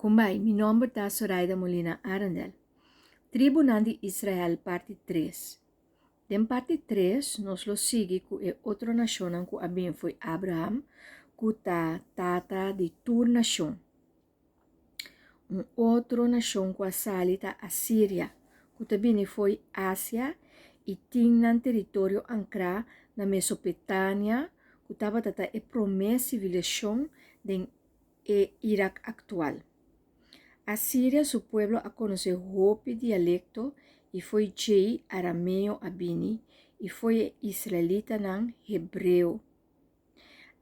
Kumbai, mi nomber ta Soraida Molina Arendel. Tribunan di Israel parti tres. Den parti tres nos lo sigui ku e otro nashonnan ku a bin fo'i Abraham, ku ta tata di tur nashon. Un otro nashon ku a sali ta Asiria, ku ta bini fo'i Asia i tin nan teritorio ankrá na Mesopetania, ku tabata ta e promé sivilisashon den e Irak aktual. Asiria su pueblo a konosé hopi dialekto i fo'i djei arameo a bini i fo'i e israelitanan hebreo.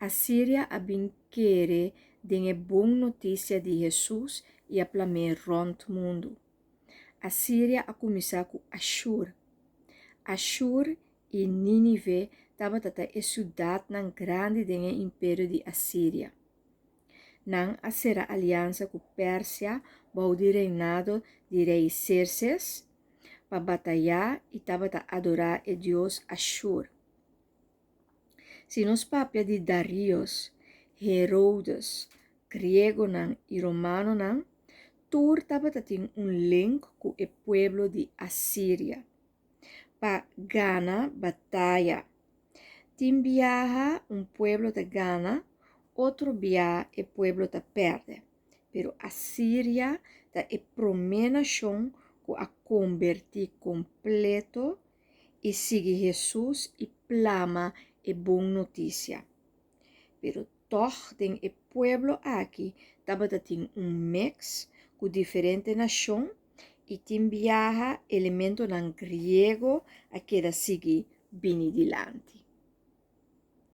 Asiria a bin kere den e bon notisia di Hesus i a plam'é rònt mundu. Asiria a kuminsá ku Ashur. Ashur i Nínive tabata ta e siudatnan grandi den e imperio di Asiria. Nan a sera aliansa ku Persia bou di reinado di rei Serses pa batayá i tabata adorá e dios Ashur. Si nos papia di Darios, Herodes, griegonan i romanonan, tur tabata tin un link ku e pueblo di Asiria. Pa gana bataya. Tin biaha un pueblo ta gana, otro bia e pueblo ta pèrdè. Pero Asiria ta e promé nashon ku a kombertí kompleto i sigui Hesus i plama e bon notisia. Pero tòg den e pueblo aki tabata tin un mix ku diferente nashon i tin biaha elementonan griego a keda sigui bini dilanti.